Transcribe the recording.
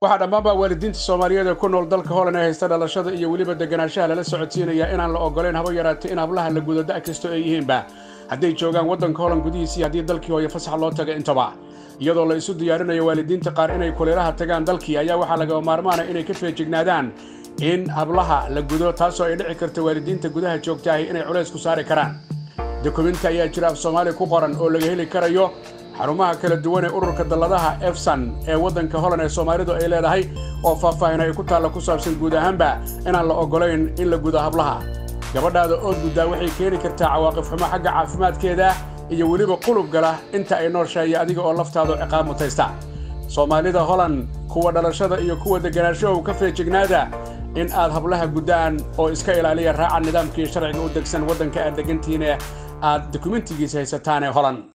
Waxaa dhammaanba waalidiinta Soomaaliyeed ee ku nool dalka Holland ee haysta dhalashada iyo weliba deganaanshaha lala socodsiinaya inaan la ogoleyn haba yaraatay in hablaha la gudo da' kasta ay yihiinba, hadday joogaan waddanka Holland gudihiisii, haddii dalkii hooyo fasax loo taga intaba. Iyadoo la isu diyaarinayo waalidiinta qaar inay kuleelaha tagaan dalkii, ayaa waxaa lagama maarmaana inay ka feejignaadaan in hablaha la gudo, taasoo ay dhici karto waalidiinta gudaha joogtaahi inay culays ku saari karaan. Dukumenti ayaa jira af Soomaali ku qoran oo laga heli karayo xarumaha kala duwan ee ururka dalladaha Efsan ee waddanka Holland ee Soomaalidu ay leedahay, oo faahfaahin ay ku taalla ku saabsan guud ahaanba inaan la oggolayn in la gudo hablaha. Gabadhaada ood guddaa waxay keeni kartaa cawaaqib xumo xagga caafimaadkeeda iyo weliba qulub gala inta ay nooshahay, adiga oo laftaadu ciqaab mutaysta. Soomaalida Holland, kuwa dhalashada iyo kuwa deganaanshahu, ka feejignaada in aad hablaha guddaan oo iska ilaaliya, raaca nidaamkii sharciga u degsan waddanka aad degantihiin ee aad dukumentigiisa haysataan ee Holland.